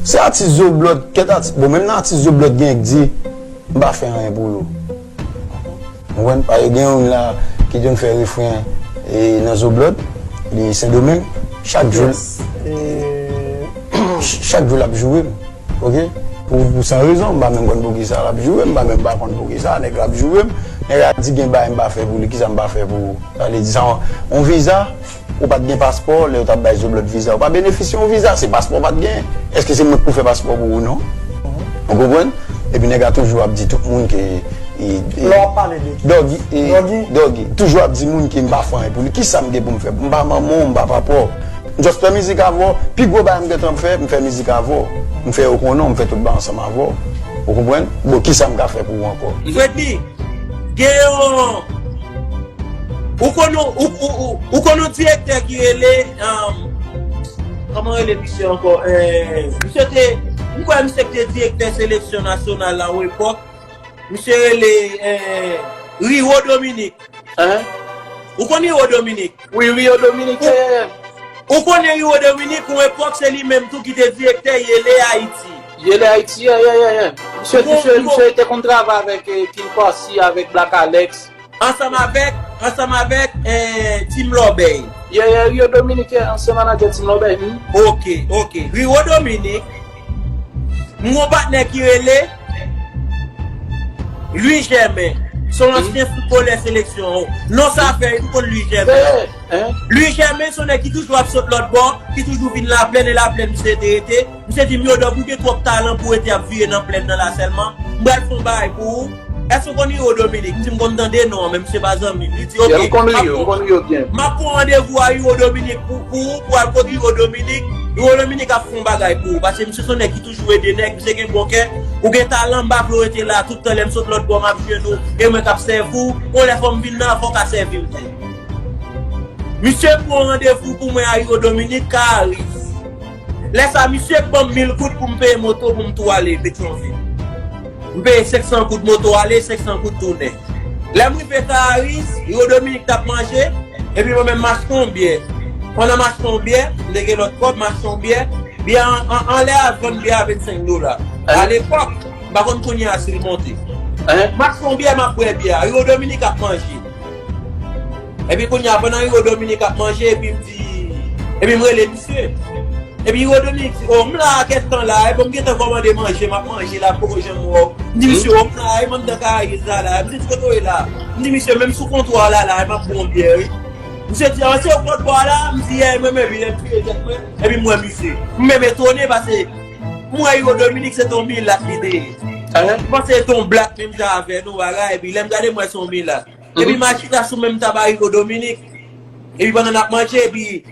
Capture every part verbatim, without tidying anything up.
Se atis Zoblòd, kèt atis, bon, menm nan atis Zoblòd gen k di, m pa fè anyen pou yo. Ou konprann? Pa gen youn la ki te fè refren e nan Zoblòd, li Sendomeng, chak jou, chak jou l ap joure m. Oke? Pou, pou san rezon, m pa menm konn poukisa l ap joure m, m pa menm pa konn poukisa nèg la ap joure m. Nèg la di gen bagay m pa fè pou li, kisa m pa fè pou ou? Sa vle di sa, yon viza, ou pa t gen paspò, lè yo t ap bay Zoblòd viza, ou pa benefisye yon viza, se paspò w pa t gen. Èske se mwen k pou fè paspò pou ou? Non. Ou konprann? Epi nèg la toujou ap di tout moun ke, e, e, Lè w ap pale de Doggy, e, Doggy. Doggy, toujou ap di moun ke m pa fè anyen pou li. Kisa m gen pou m fè? M pa manman w, m pa papa w. M just fè mizik avè w. Pi gwo bagay m gentan fè, m fè mizik avè w. M fè yo konnen w, m fè tout bagay ansanm avè w. Ou konprann? Bon, kisa m ka fè pou ou ankò? Freddy, gen yon, ou konn yon, ou, ou, ou, ou konn yon direktè ki rele, um, kòman rele misye ankò? Eh, misye te, m kwè misye ki te direktè seleksyon nasyonal la yon epòk. Misye rele, eh, Riro Dominique. Hein? Ou konn Riro Dominique? Wi, Riro Dominique, yeah, yeah, yeah. Ou konnen Riro Dominique, yon epòk, se li menm tou ki te direktè Yele Ayiti. Yele Ayiti, yeah, yeah, yeah, yeah. Misye, misye, misye te konn travay avèk, eh, King Posse, avèk Black Alex. Ansanm avèk, ansanm avèk, eh, Team Lòbèy. Yeah, yeah, Riro Dominique, yeah, ansyen manadjè Team Lòbèy, hmm. Ok, ok. Riro Dominique, m gon patnè ki rele Louis Germain. Se yon ansyen foutbolè seleksyon. Non sa fè, ou konn Louis Germain. Yeah, yeah. Louis Germain, se yon nèg ki toujou ap sot lòt bò, ki toujou vin Laplèn, e Laplèn misye te rete. Misye di m, Yo Dòg, ou gen twòp talan pou w rete ap vire nan plèn nan la sèlman. M pral fè yon bagay pou ou. Èske w konn Riro Dominique? M di m konn tande non an, men misye pa zanmi m. Li di, oke, m ap pran randevou a Riro Dominique pou, pou ou, pou al kot Riro Dominique. Riro Dominique ap fè yon bagay pou ou. Paske misye se yon nèg ki toujou ede nèg, misye gen bon kè. Ou gen talan, m pa vle w rete la tout tan, lè m sot lòt bò, m ap jwenn ou. E mwen k ap sèvi w. Yon lè fò m vin nan, fò w ka sèvi m tou. Misye pran randevou pou mwen a Riro Dominique, Caris. Lè sa, misye ban m mil goud pou m peye moto pou m tou ale Petyonvil. M peye senk san goud moto ale, senk san goud tounen. Lè m rive Caris, Riro Dominique t ap manje, epi mwen menm m achte yon byè. Pandan m achte yon byè, m te gen lòt kòb, m achte yon byè. Byè an, an, anlè a vann byè a vennsenk dola. Alepòk, m pa konn kounye a si l monte. M achte yon byè, m ap bwè byè a. Riro Dominique ap manje. Epi kounye a, pandan Riro Dominique ap manje, epi m di, epi m rele misye. Epi Riro Dominique di, o, m la a kèk tan la, epi m gentan kòmande manje, m ap manje la, m poko janm wè w. M di misye, o, m la a, e m anndan Caris la, la. M di, kote w ye la? M di misye, menm sou kontwa la, la, e m ap bwè yon byè, wi. Misye di, a, se w k lòt bò a la? M di, yè, mwen menm, wi, lè m vire tèt mwen, epi m wè misye. M menm etone, paske m wè Riro Dominique, se t on milat li te ye. M panse se t on blak menm jan avè nou, bagay, epi lè m gade, m wè se on milat. Epi m asita sou menm tab a Riro Dominique. Epi pandan n ap manje, epi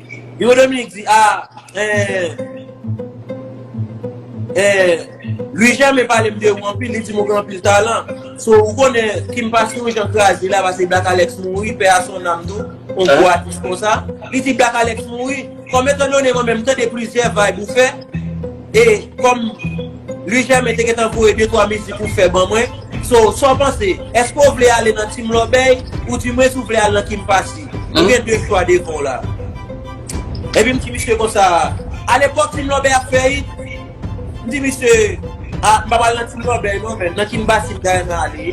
Riro Dominique di, a, eh, eh, Louis Germain pale m de ou anpil, li di m ou gen anpil talan. So, ou konnen Kim Pasi yon jan kraze la, paske Black Alex mouri, pè a son nam tou, yon gwo atis konsa. Li di Black Alex mouri. Kòm etandone mwen menm m tande plizyè vibe ou fè, e kòm Louis Germain te gentan voye de twa mizik ou fè ban mwen, so, sa w panse? Èske w vle ale nan Team Lòbèy, oudimwens ou vle al nan Kim Pasi? Ou gen de chwa devan w la. Epi m di misye konsa, alepòk Team Lòbèy ap fè it, m di misye, a, m pa pral nan Team Lòbèy non, men nan Kim Pasi m ta renmen ale.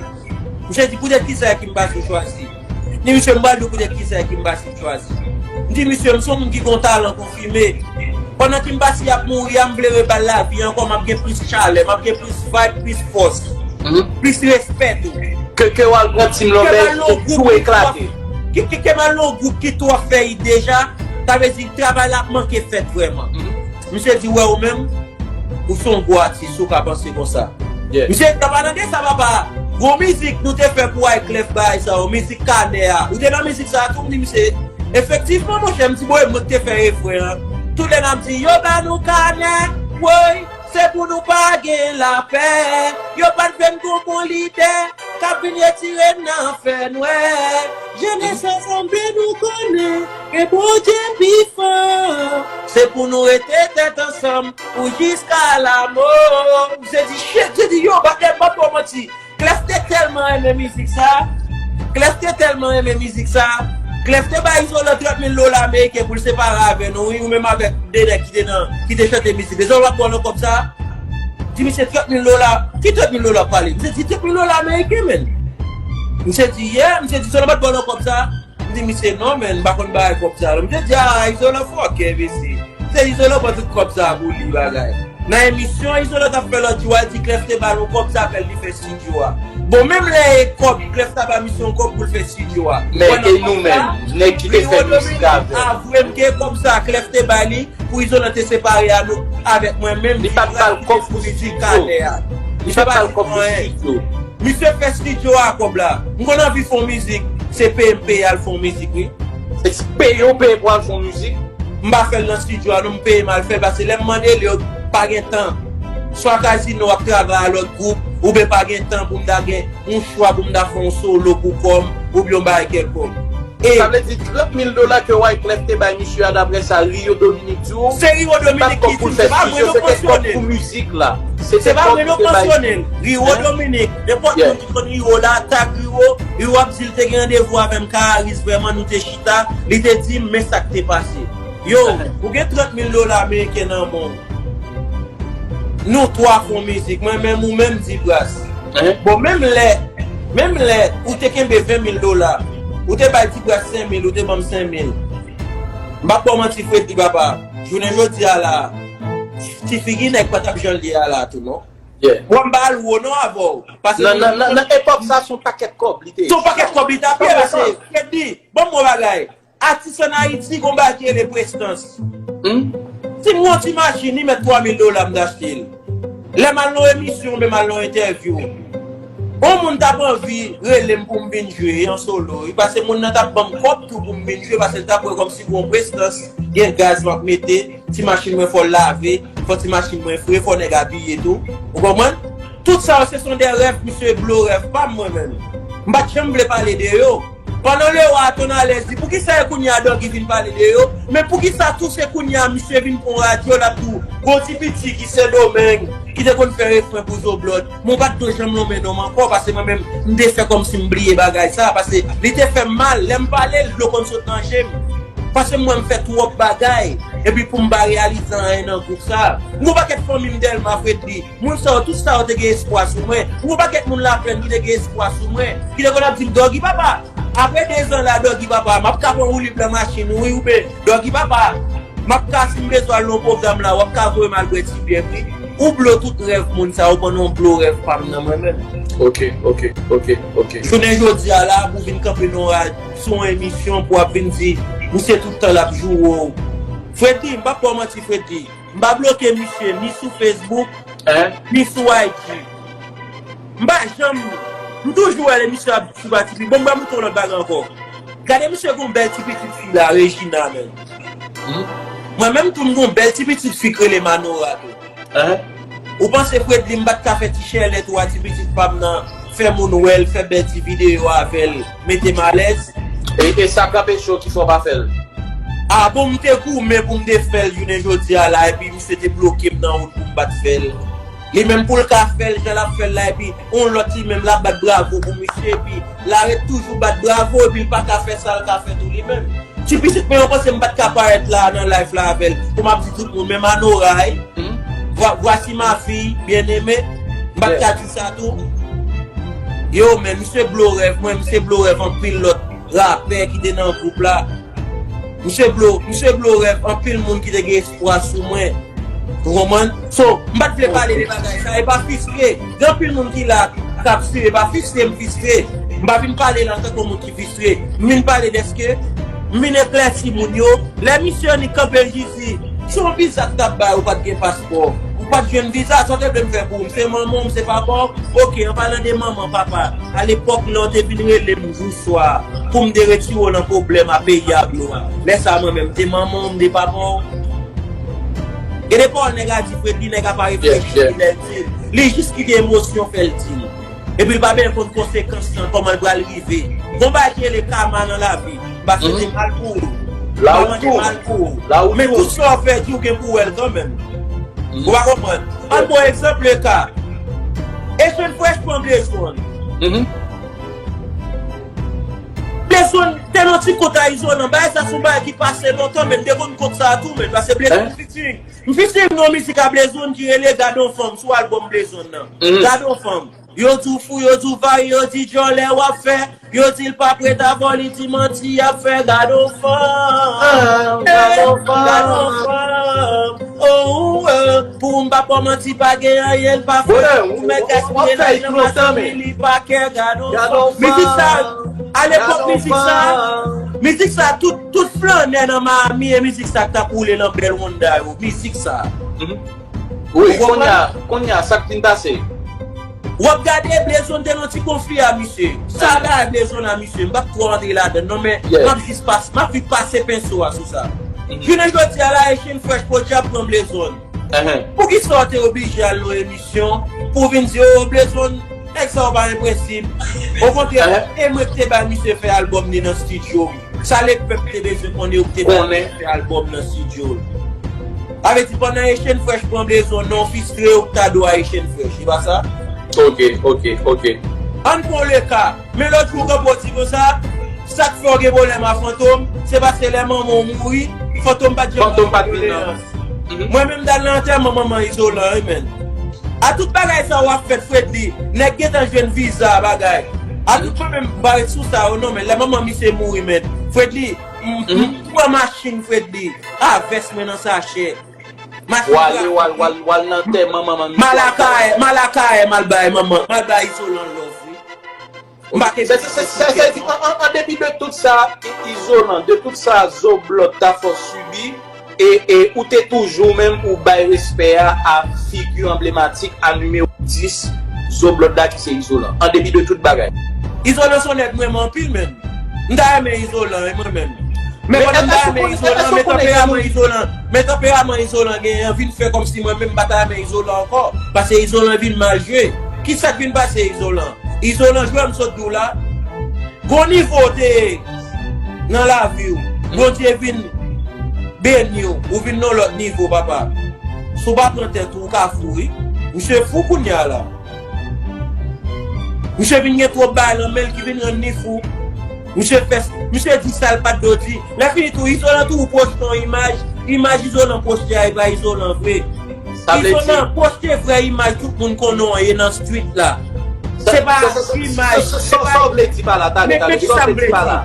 Misye di, poutèt kisa Kim Pasi chwazi? M di misye, m pral di w poutèt kisa Kim Pasi chwazi. M di misye, m se yon moun ki gon talan konfime. Pandan Kim Pasi ap mouri a, m vle rebal lavi ankò, m ap gen plis chalè, m ap gen plis vibe, plis fòs, plis respè tou. Ke, ke w al pran Team Lòbèy, tou eklate. Ke, ke, ke m al nan yon gwoup ki tou ap fè it deja, sa vle di travay la ap manke fèt vrèman. Misye di, wè ou menm, ou se yon gwo atis, ou ka panse konsa. Misye, sa pa nan de sa, papa. Gwo mizik nou te fè pou Wyclef bagay sa yo, mizik kanè a. Ou te nan mizik sa a tou, m di misye, efektivman, monchè, m di, bon, e mwen ki te fè refren an. Tout lè n ap di, yo ba nou kanè, woy, se pou nou pa gen lapè. Yo pa t vle n gon bon lidè k ap vin retire n nan fènwè. Jenès ansanm nou konnen ke Bondye pi fò. Se pou nou rete tèt ansanm pou jiska lamo. Misye di, shit, misye di, yo, batè, m p ap ba w manti. Clef te tèlman renmen mizik sa. Clef te tèlman renmen mizik sa. Clef te bay Izolan trant mil dola ameriken pou l separe avè nou, wi, ou menm avèk de nèg ki te nan, ki te chante mizik. Izolan pa t ba w nan kòb sa? Di misye trant mil dola. Ki trant mil dola w ap pale? Misye di trant mil dola ameriken, menn. Misye di, yeah, misye di Izolan pa t ba w nan kòb sa? M di misye, non, menn, m pa konn bagay kòb sa, non. Misye di, ah, Izolan fòkè, mesye. Se Izolan pran tout kòb sa pou li, bagay. Nan emisyon Izolan t ap fè lòt jou a, l di Clef te ba l yon kòb, sa fè l li fè estidyo a. Bon, menm lè e kòb, Clef ta ba misye yon kòb pou l fè estidyo a. Men, e nou menm, nèg ki te fè mizik avè l. Avwe m ke kòb sa Clef te bay li pou Izolan te separe a nou, avèk mwen menm. Li pa t ba l kòb pou estidyo. Li pa t ba l kòb pou estidyo. Misye fè estidyo a kòb la. M konn anvi fè yon mizik, se peye m peye al fè yon mizik, wi. Se peye w peye pou al fè yon mizik? M pa fè l nan estidyo a, non, m peye m al fè l, paske lè m mande l, yo pa gen tan. Swa Kazino ap travay a lòt gwoup, oubyen pa gen tan pou m ta gen yon chwa pou m ta fè yon solo pou kò m, oubyen yon bagay kèlkonk. E sa vle di trant mil dola ke Wyclef te bay misye a, daprè sa Rio Dominique di w, se Rio Dominique ki di, se pa mwen yo mansyone l. Se pa mwen yo mansyone l. Rio Dominique, nenpòt moun ki konn Rio la, tag Rio, Rio ap di l te gen randevou avè m Karis, vrèman nou te chita, li te di m men sa k te pase. Yo, ou gen trant mil dola ameriken nan men w. Nou twa fè yon mizik, mwen menm ou menm Dibras. Bon, menm lè, menm lè ou te kenbe ven mil dola, ou te bay Dibras senk mil, ou te ban m senk mil. M p ap ba w manti, Freddy papa. Jounen jodi a la, ti figi nèg pa t ap jan l ye a la tou, non. Bon, m pa al wo non avè w. Paske nan, nan, nan, nan epòk sa, se yon pakèt kòb li te ye. Se yon pakèt kòb li t ap ye, paske, Freddy, ban m yon bagay. Atis ann Ayiti gon bagay ki rele prestans. Si m gen yon ti machin, li mèt twa mil dola m t achte l. Lè m al nan yon emisyon oubyen m al nan yon entèvyou, yon moun t ap anvi rele m pou m vin jwe an solo, wi, paske moun nan t ap ban m kòb tou pou m vin jwe, paske l t ap wè kòmsi gon prestans, gen gaz m ap mete, ti machin mwen fò l lave, fò ti machin mwen fre, fò nèg abiye tou. Ou konprann? Tout sa yo se son de rèv, misye blo rèv pa m mwen menm. M pa t janm vle pale de yo. Pandan Lewa a Tonalès di, poukisa e kounye a Doggy vin pale de yo? Men poukisa tou se kounye a misye vin pran radyo, l ap di w, gon ti piti ki Sendomeng, ki te konn fè refren pou Zoblòd. Men w pa t dwe janm lonmen non m ankò, paske mwen menm, m te fè kòmsi m bliye bagay sa, paske li te fè m mal. Lè m pale l, dlo konn sot nan je m. Paske m wè m fè twòp bagay, epi pou m pa reyalize anyen nan gwoup sa. M gon pakèt fanmi m Dèlma, Fredly, moun sa yo, tout sa yo te gen espwa sou mwen. M gon pakèt moun Laplèn ki te gen espwa sou mwen, ki te konn ap di m, Doggy papa, apre dezan la, Doggy papa, m ap ka pran woulib nan machin ou, wi, oubyen, Doggy papa, m ap ka, si m bezwen al nan yon pwogram la, w ap ka voye m al bwè ti byè, wi. Ou blo tout rèv moun sa yo pandan w blo rèv pa m nan mwen menm. Ok, ok, ok, ok. Jounen jodi a la, pou vin kanpe nan yon rad-, sou yon emisyon, pou w ap vin di, misye tout tan l ap joure w. Fredly, m p ap ba w manti, Fredly. M pa bloke misye ni sou Facebook, ni sou I G. M pa janm, m toujou wè lè misye ap sou ba tipi. Bon, m ba mouton lòt bagay ankò. Gade misye gon bèl ti pitit fi la, Regina, menm. Mwen menm tou m gon bèl ti pitit fi k rele Manora tou. Ou panse Fredly m pa t ka fè ti chèlèt ou a ti pitit pa m nan, fè moun wè l, fè bèl ti videyo avè l, mete m alèz? E, e sa k anpeche w ki fè w pa fè l? A bon, m te goumen pou m te fè l jounen jodi a la, epi misye te bloke m nan wout pou m pa t fè l. Li menm pou l ka fè l, jan l ap fè l la, epi yon lòt li menm l ap bat bravo pou misye, epi l arete toujou bat bravo, epi l pa ka fè sa l ka fè tou li menm. Ti pitit mwen yo panse m pa t ka parèt la nan live la avè l, pou m ap di tout moun, men Manora, wi. Vwa-, voici ma fille bien-aimée, m pa t ka di sa tou. Yo, men misye blo rèv mwen, misye blo rèv anpil lòt rapè ki te nan gwoup la. Misye blo, misye blo rèv anpil moun ki te gen espwa sou mwen. Ou konprann? So, m pa t vle pale de bagay sa, e pa fistre. Gen anpil moun ki la k ap swiv, e pa fistre m fistre. M pa vin pale la antanke yon moun ki fistre. M vin pale dèske m vin eklèsi moun yo. Lè misye annik kanpe l jis di, se yon viza k t ap bay, ou pa t gen paspò. Ou pa t jwenn viza, sa w te vle m fè pou ou? M se manman w, m se papa w? Ok, an palan de manman, papa, alepòk lè w te vin rele m jou swa pou m te retire w nan pwoblèm a peyi a blo a. Lè sa a mwen menm, m te manman w, m te papa w? Gen de pawòl nèg a di, Fredly, nèg a pa reflechi lè l di l. Li jis kite emosyon fè l di l. Epi l pa byen konn konsekans lan, kòman l pral rive. Gon bagay ki rele kama nan lavi. M pa swete mal pou ou. M pa mande mal pou ou. Men tout sa w fè di, ou gen pou w wè l kanmenm. Ou pa konprann? Ann pran egzanp le ka Echèn Fresh pran Blaze One. Big Blezon te nan ti kont a Izolan. Bagay sa se yon bagay ki pase lontan, men m te konn kont sa a tou, men pase Blezon featuring. M featuring nan mizik a Blezon ki rele Gad on Fanm sou albòm Blezon nan. Gad on Fanm. Yo di w fou, yo di w vare, yo di djòlè w ap fè. Yo di l pa prèt avè w, li di manti y ap fè. Gad on fanm. Gad on fanm. Oh, oh, pou m pa ba w manti, pa gen anyen l pa fè. Ou mèt gaspiye lajan masanmi, li pa kè. Gad on fanm. Mizik sa, alepòk mizik sa, mizik sa, tout, tout flannè nan Miami, e mizik sa k t ap woule nan bèl Honda yo. Mizik sa. Wi, kounye a, kounye a, sa k fin pase? W ap gade Blezon te nan ti konfli a misye. Sa bagay Blezon a misye, m p ap twò antre ladann non, men m ap jis pas, m ap vit pase penso a sou sa. Jounen jodi a la, Echann Fresh Podyab pran Blezon. Poukisa w te oblije al nan emisyon pou w vin di, "O, Blezon, nèg sa yo pa gen prensip"? Okontrè, e mwen ki te bay misye fè albòm li nan estidyo. Sa lepèp te bezwen konnen, ou te bay misye fè albòm nan estidyo l. Sa vle di pandan Echann Fresh pran Blezon, non fistre ou ta dwa Echann Fresh, e pa sa? Ok, ok, ok. Ann pran le ka. Men lòt jou, w kanpe w di konsa, sa k fè w gen pwoblèm a Fantom, se paske lè manman w mouri, Fantom pa t janm ban kondoleyans. Mwen menm, m t al nan antèman manman Izolan, wi, men. A tout bagay sa w ap fèt, Fredly, nèg gentan jwenn viza, bagay. A tout mwen menm, m pa ret sou sa yo, non, men lè manman misye mouri, men. Fredly, m, m, m pran machin, Fredly. A vès mwen nan sachè. Machin. W ale, w al, w al, w al nan antèman manman misye. M al lakay, m al lakay, m al bay manman, m al bay Izolan love, wi. M pa te. Sa, sa, sa, sa, sa vle di, an, an, an depi de tout sa, I-, Izolan, de tout sa Zoblòd ta fè w sibi, e, e ou te toujou menm ou bay respè a, a figi anblematik, a nimewo dis Zoblòd la ki se Izolan, an depi de tout bagay. Izolan se yon nèg m renmen anpil menm. M ta renmen Izolan, e mwen menm. Men pandan m ta renmen Izolan, men tanperaman Izolan, men tanperaman Izolan genyen an vin fè kòmsi mwen menm m pa ta renmen Izolan ankò. Paske Izolan vin mal jwe. Kisa k vin pase Izolan? Izolan jwe m sot di w la. Gon nivo w te ye nan lavi w. Bondye vin beni w. Ou vin nan lòt nivo, papa. Si w pa pran tèt ou, ou ka fou, wi. Misye fou kounye a la. Misye vin gen twòp bagay nan men l ki vin rann li fou. Misye fè, misye di sa l pa t dwe di. Lè fini tou, Izolan tou pwoste yon imaj. Imaj Izolan pwoste a, e pa Izolan vre. Izolan pwoste vrè imaj tout moun konnen w ye nan street la. Se pa imaj, se pa. Sa w vle di pa la, talè, talè, sa w vle di pa la?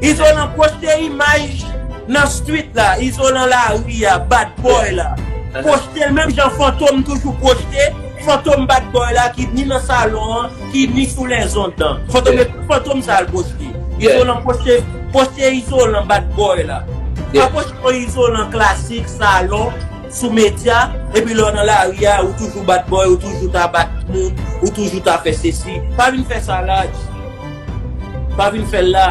Izolan pwoste imaj nan street la, Izolan lari a, bad boy la. Pwoste l menm jan Fantom toujou pwoste, Fantom bad boy la ki ni nan salon an, ki ni sou lèzond lan. Fantom, Fantom sa l pwoste. Izolan pwoste, pwoste Izolan bad boy la. Pa pwoste yon Izolan klasik, salon, sou medya, epi lè w nan lari a, ou toujou bad boy, ou toujou ta bat moun, ou toujou ta fè sesi. Pa vin fè sa la, G. Pa vin fè l la.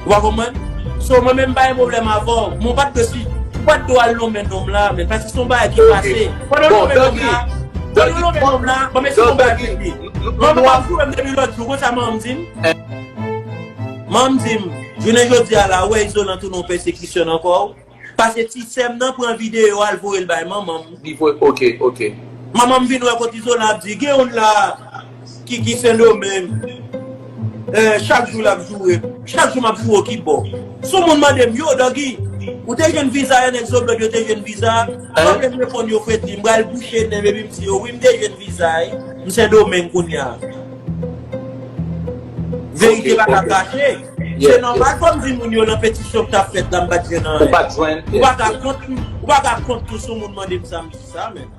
Ou pa konprann? So, mwen menm, m pa gen pwoblèm avè w. Mwen, ou pa t dwe si, ou pa t dwe al lonmen nonm la, men, paske se yon bagay ki pase. Pandan w lonmen nonm la, pandan w lonmen nonm la, bon, men se yon bagay ki di. Manman m ap joure m depi lòt jou, konsa manman m di m. Manman m di m, jounen jodi a la, ou wè Izolan tounen yon pèsekisyon nan kò w. Paske ti sè m nan pran videyo a, l voye l bay manman m. Li voye, ok, ok. Manman m vin wè kote Izolan ap di, gen youn la ki, ki Sendomeng. Eh, chak jou l ap joure. Chak jou m ap joure w ki bò. Si yon moun mande m, yo, Doggy, ou te jwenn viza a, nèg Zoblòd yo te jwenn viza a? Mwen menm reponn yo, Fredly, m pral bouche nen m epi m di yo, wi, m te jwenn viza a, wi. M Sendomeng kounye a. Verite pa ka kache. Se nòmal, fò m di moun yo nan petisyon k t ap fèt la, m pa t jwenn anyen. Ou pa t jwenn, ou pa ka kont, ou pa ka kont tou si yon moun mande m sa, m di sa, men.